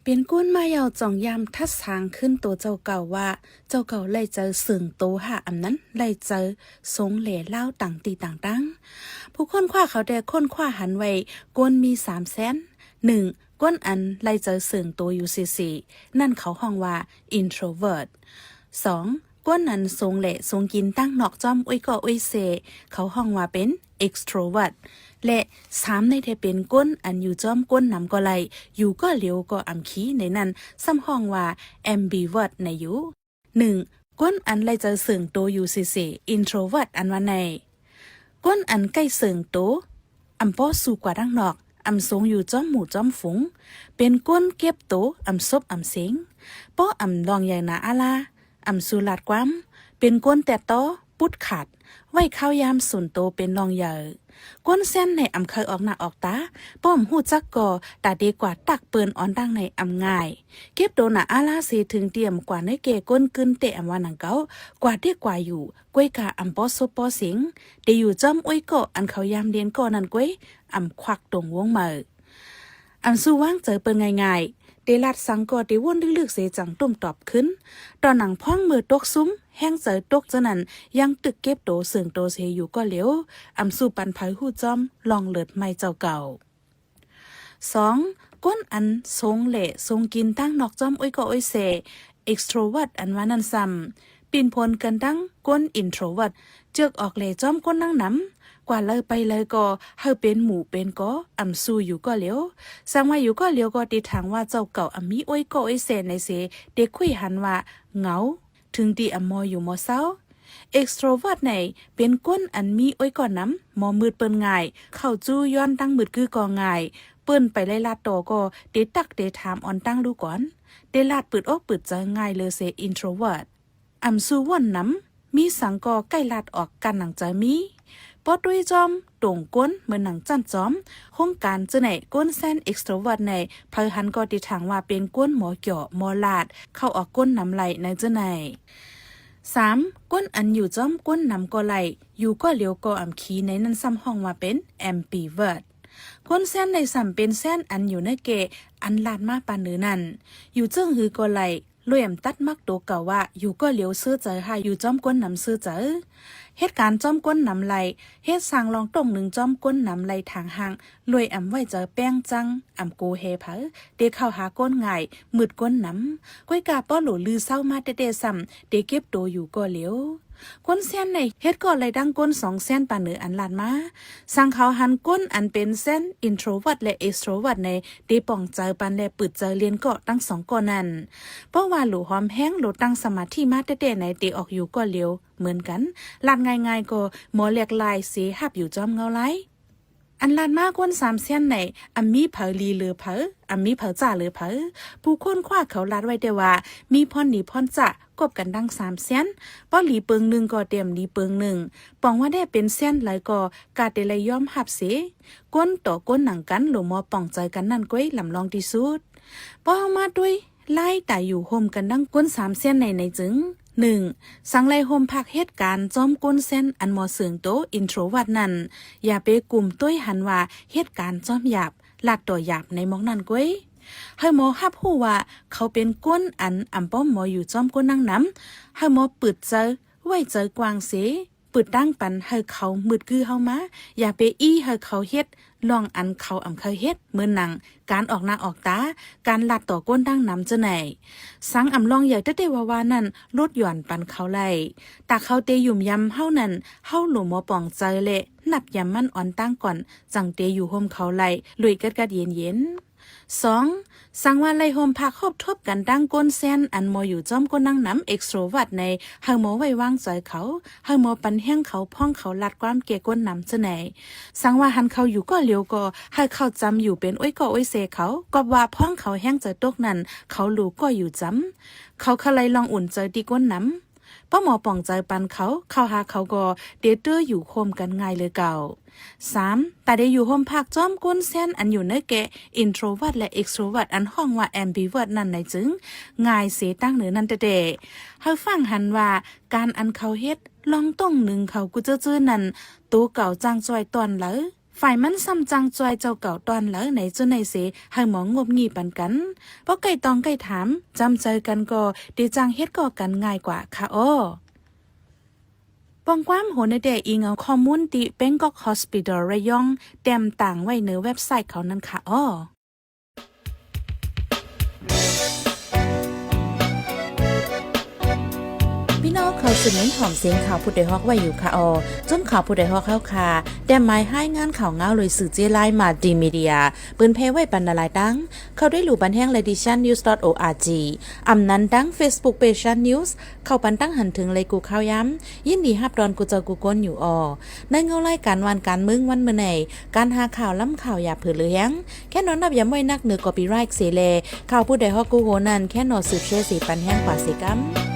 ເປັນກົ້ນມາເຍົາຈອງຢາມທັດສາງຄືນໂຕເຈົ້າເກົ່າວ່າ ເຈົ້າເກົ່າໄລ່ໃຈເສີງໂຕຫາອຳນັ້ນ ໄລ່ໃຈຊົງແຫຼລາວຕ່າງທີ່ຕ່າງໆ. ຜູ້ຄົ້ນຄວ້າເຂົາໄດ້ຄົ້ນຄວ້າຫັນໄວ້ ກົ້ນມີສາມແສນ. ໜຶ່ງ, ກົ້ນອັນໄລ່ໃຈເສີງໂຕຢູ່ເສໆ ນັ້ນເຂົາຮ້ອງວ່າ introvert. ສອງ, ກົ້ນອັນຊົງແຫຼຊົງກິນທາງນອກຈ້ອມໂອ້ຍກໍໂອ້ຍເຊ ເຂົາຮ້ອງວ່າເປັນ extrovert ແລະ ສາມ ໃນແທ້ເປັນກົ້ນອັນຢູ່ຈ້ອມກົ້ນນຳກໍໄລ່ ຢູ່ກໍຫຼຽວກໍອຳຄີໃນນັ້ນ ຊ້ຳຮ້ອງວ່າ ambivert ໃນຢູ່. ໜຶ່ງ, ກົ້ນອັນໄລ່ໃຈເສີງໂຕຢູ່ເສໆ introvert ອັນວ່າໃນ ກົ້ນອັນໃກ້ເສີງໂຕ ອຳປໍສູ່ກວ່າທາງນອກ ອຳຊົງຢູ່ຈ້ອມໝູ່ຈ້ອມຝູງ ເປັນກົ້ນເກັບໂຕ ອຳສົບອຳເສັງ ປໍອຳລ່ອງໃຫຍ່ໜາອາລາ ອຳສູ່ລາດຄວາມ ເປັນກົ້ນແຕະຕໍ່ ປຸດຂາດ ໄວ້ຄາວຍາມສູນໂຕເປັນລ່ອງໃຫຍ່. ກົ້ນແຊນໃນອຳເຄີຍອອກໜ້າອອກຕາ ປ້ອມຮູ້ຈັກກໍຕາເດກວ່າຕັກເປີ້ນອອນຕັ້ງໃນອຳງ່າຍ ເກັບໂຕໜາອາລາເສເຖິງຕຽມກວ່າໃນແກ່ກົ້ນກຶນເຕະອຳວ່າໜັງເກົ່າ ກວ່າເດກວ່າຢູ່ ກ້ວຍກາອຳປໍສົບປໍເສັງ ເດຢູ່ຈ້ອມໂອ້ຍກໍອັນເຂົາຍາມເດນກໍນັ້ນກ້ວຍ ອຳຄວັກຕົງວົງເໝີ ອຳສູ່ວາງໃຈເປີ້ນງ່າຍໆ ເດລາດສັງກໍເດວົນລຶກໆເສຈັ່ງຕຸ້ມຕອບຄືນ ຕໍ່ໜັງພ້ອງເມີຕົກຊຸມ ແຮງໃຈຕົກຈະນັ້ນ ຍັງຕຶກເກັບໂຕເສີງໂຕເສຢູ່ກໍຫຼຽວ ອຳສູ່ປັນໃຜຮູ້ຈ້ອມລ່ອງເລີດໄມ້ເຈົ້າເກົ່າ. ສອງ, ກົ້ນອັນຊົງແຫຼຊົງກິນທາງນອກຈ້ອມໂອ້ຍກໍໂອ້ຍເຊ extrovert ອັນວ່ານັ້ນຊ້ຳ ປິ່ນຜົນກັນດັ່ງກົ້ນ introvert ເຈີກອອກແຫຼຈ້ອມກົ້ນນັ່ງນຳ ກວ່າເລີໄປເລີກໍໃຫ້ເປັນໝູ່ເປັນກໍ ອຳສູ່ຢູ່ກໍຫຼຽວ ສັງວ່າຢູ່ກໍຫຼຽວກໍຕິຖາງວ່າເຈົ້າເກົ່າອຳມີໂອ້ຍກໍໂອ້ຍເຊໃນເສ ເດຄຸຍຫັນວ່າເຫງົາ ເຖິງທີ່ອຳມໍຢູ່ມໍເຊົາ. extrovert ໃນເປັນກົ້ນອັນມີໂອ້ຍກໍນຳ ມໍມືດເປີ້ນງ່າຍ ເຂົ້າຈູ້ຍ້ອນຕັ້ງມືດກືກໍງ່າຍ ເປີ້ນໄປໄລ່ລາດຕໍ່ກໍເດຕັກເດຖາມອອນຕັ້ງລູກກ່ອນ ເດລາດປຶດອົກປຶດໃຈງ່າຍເລີເສ introvert ອຳສູ່ວົນນຳ ມີສັງກໍໃກ້ລາດອອກກັນໜັງໃຈມີ ປໍຕຸ້ຍຈ້ອມຕົງກົ້ນເໝືອນໜັງຈັ້ນຈອມ ໂຮງການເຈີໃນ ກົ້ນແຊນ extrovert ໃນ ໃຜຫັນກໍຕິຖາງວ່າເປັນກົ້ນມໍເຈາະມໍລາດ ເຂົ້າອອກກົ້ນນຳໄລ່ໃນເຈີໃນ. ສາມ, ກົ້ນອັນຢູ່ຈ້ອມກົ້ນນຳກໍໄລ່ ຢູ່ກໍຫຼຽວກໍອຳຄີໃນນັ້ນຊ້ຳຮ້ອງວ່າເປັນ ambivert. ກົ້ນແຊນໃນຊ້ຳເປັນແຊນອັນຢູ່ໃນແກ່ອັນລາດມາປານເໜີນັ້ນ ຢູ່ເຈິງຫືກໍໄລ່ ລວຍອຳຕັດມັກໂຕເກົ່າວ່າ ຢູ່ກໍຫຼຽວເຊີໃຈ ຫາຢູ່ຈ້ອມກົ້ນນຳເຊີໃຈ ເຮັດການຈ້ອມກົ້ນນຳໄລ່ ເຮັດສ້າງລອງຕົງໜຶ່ງຈ້ອມກົ້ນນຳໄລ່ທາງຫ່າງ ລວຍອຳໄວ້ໃຈແປ້ງຈັງ ອຳໂກແຮໃຜ ເດເຂົ້າຫາກົ້ນງ່າຍ ມືດກົ້ນນຳ ກ້ວຍກາປໍໂຫຼລືເຊົາມາແຕ່ໆຊ້ຳ ເດເກັບໂຕຢູ່ກໍຫຼຽວ. ກົ້ນແຊນໃນເຮັດກໍໄລ່ດັ່ງກົ້ນສອງແຊນປານເໜີອັນລາດມາ ສັງເຂົາຫັນກົ້ນອັນເປັນແຊນ introvert ແລະ extrovert ໃນ ເດປ່ອງໃຈປັນແລະປຶດໃຈລຽນກໍທັງສອງກໍນັ້ນ ເພາະວ່າໂຫຼຫອມແຮງ ໂຫຼຕັ້ງສະມາທິມາແຕ່ໆໃນ ເດອອກຢູ່ກໍຫຼຽວເໝືອນກັນ ລາດງ່າຍໆກໍມໍແຫຼກລາຍເສ ຮັບຢູ່ຈ້ອມເງົາລາຍ. ອັນລາດມາກ້ນສາມແຊນໃນ ອຳມີໃຜດີເລີໃຜ ອຳມີໃຜຈ້າເລີໃຜ ຜູ້ຄົ້ນຄວ້າເຂົາລາດໄວ້ແຕ່ວ່າ ມີພອນດີພອນຈ້າ ກົບກັນດັ່ງສາມແຊນ ພໍດີເປິງໜຶ່ງກໍເຕັມດີເປິງໜຶ່ງ ປອງວ່າແດ່ເປັນແຊນໃດກໍກະເຕໄລຍອມຮັບເສ ກົ້ນຕໍ່ກົ້ນໜັງກັນ ໂຫຼມໍປ່ອງໃຈກັນນັ້ນກ້ວຍລຳລອງທີ່ສຸດ. ພໍເຮົາມາດ້ວຍ ລາຍຕາຢູ່ໂຮມກັນດັ່ງກົ້ນສາມແຊນໃນໃນຈຶ່ງ ໜຶ່ງ ສັງໄລໂຮມພັກເຮັດການຈ້ອມກົ້ນແຊນອັນມໍເສີງໂຕ introvert ນັ້ນ ຢ່າໄປກຸມໂຕ້ຍຫັນວ່າເຮັດການຈ້ອມຢາບ ລາດຕໍ່ຢາບໃນໝອກນັ້ນກ້ວຍ ໃຫ້ມໍຮັບຮູ້ວ່າເຂົາເປັນກົ້ນອັນອຳປ້ອມມໍຢູ່ຈ້ອມກົ້ນນັ່ງນຳ ໃຫ້ມໍປຶດໃຈ ໄວ້ໃຈກວ້າງເສ ປຶດຕັ້ງປັນໃຫ້ເຂົາມືດກືເຮົາມາ ຢ່າໄປອີ່ໃຫ້ເຂົາເຮັດ ລອງອັນເຂົາອຳເຄີຍເຮັດ ເໝືອນໜັງ ການອອກໜ້າອອກຕາ ການລາດຕໍ່ກົ້ນດັ່ງນຳເຈົ້າໃນ ສັງອຳລອງໃຫຍ່ແຕ່ໆວ່າໆນັ້ນ ຫຼຸດຢ່ອນປັນເຂົາໄດ້ ຕາເຂົາເຕຫຍຸມຢຳເຮົານັ້ນ ເຮົາໂຫຼມໍປ່ອງໃຈ ແລະ ນັບຢຳມັນອອນຕັ້ງກ່ອນ ຈັ່ງເຕຢູ່ໂຮມເຂົາໄດ້ ລວຍກັດກັດເຢັນເຢັນ. ສອງ ສັງວ່າໄລ່ໂຮມພັກຮົບທົບກັນດັ່ງກົ້ນແຊນ ອັນມໍຢູ່ຈ້ອມກົ້ນນັ່ງນຳ extrovert ໃນ ໃຫ້ມໍໄວ້ວາງໃຈເຂົາ ໃຫ້ມໍປັນແຮງເຂົາ ພ້ອງເຂົາລາດຄວາມແກ່ກົ້ນນຳເຈົ້າໃນ ສັງວ່າຫັນເຂົາຢູ່ກໍຫຼຽວກໍ ໃຫ້ເຂົາຈຳຢູ່ເປັນໂອ້ຍກໍໂອ້ຍເຊເຂົາ ກອບວ່າພ້ອງເຂົາແຮງໃຈຕົກນັ້ນ ເຂົາໂຫຼກໍຢູ່ຈຳ ເຂົາຄະໄລລອງອຸ່ນໃຈຕິກ້ນນຳ ປ້ອມໝໍປ່ອງໃຈປັນເຂົາ ເຂົ້າຫາເຂົາກໍເຕເຕີຢູ່ໂຮມກັນງ່າຍເລີເກົ່າ. ສາມ ຕາເດຢູ່ໂຮມພັກຈ້ອມກົ້ນແຊນ ອັນຢູ່ເນີແກະ introvert ແລະ extrovert ອັນຮ້ອງວ່າ ambivert ນັ້ນໃນຈຶ່ງ ງ່າຍເສຕັ້ງເນີນັ້ນແຕ່ໆ ໃຫ້ຟັງຫັນວ່າ ການອັນເຂົາເຮັດ ລອງຕົງໜຶ່ງເຂົາກູເຈີໆນັ້ນ ໂຕເກົ່າຈ້າງຈ້ອຍຕອນໃດ ຝ່າຍມັນຊ້ຳຈັ່ງຈ່ອຍເຈົ້າເກົ່າຕອນໃດໃນຈຸດໃດເສ ໃຫ້ໝໍງົບງີ້ປັນກັນ. ພໍໄກ່ຕອງໄກ່ຖາມ ຈຳໃຈກັນກໍ ເດຈັ່ງເຮັດກໍກັນງ່າຍກວ່າຄະອໍ. ປ້ອງຄວາມໂຫນແຕ່ອີງເອົາຂໍ້ມູນ ທີ່ Bangkok Hospital ລະຍອງ ແຕ້ມຕ່າງໄວ້ໃນເວັບໄຊເຂົານັ້ນຄະອໍ. ພີ່ນ້ອງເຂົ້າສູ່ເມັນຫອມສຽງຂ່າວຜູ້ດອຍຮອກໄວ້ຢູ່ຄະອໍ. ຈຸ້ມຂ່າວຜູ້ດອຍຮອກເຮົາຄະ ແຕ້ມໝາຍຮາຍງານຂ່າວງາວໂດຍສື່ເຈ້ລາຍ Multimedia ເປີນແຜ່ໄວ້ປັນຫຼາຍໆຕັ້ງ. ເຂົ້າໄດ້ຫຼູ່ບັນແຮງ Ladies Shan News dot org ອຳນັ້ນທັງ Facebook Page Shan News ເຂົ້າປັນຕັ້ງຫັນເຖິງໄລກູຂ່າວຍາມ. ຍິນດີຮັບຕ້ອນກູເຈົ້າກູຄົນຢູ່ອໍ. ໃນເງົາລາຍການວານການເມືອງວັນມື້ໃນ ການຫາຂ່າວລ້ຳຂ່າວຢ່າເຜີເຫຼືອແຮງ ແຄ່ນອນນັບຢາມໄວ້ນັກເໜືອ copyright ເສແລ ຂ່າວຜູ້ດອຍຮອກກູໂຮນັ້ນ ແຄ່ນອນສືບແຊເສປັນແຮງກວ່າເສກຳ.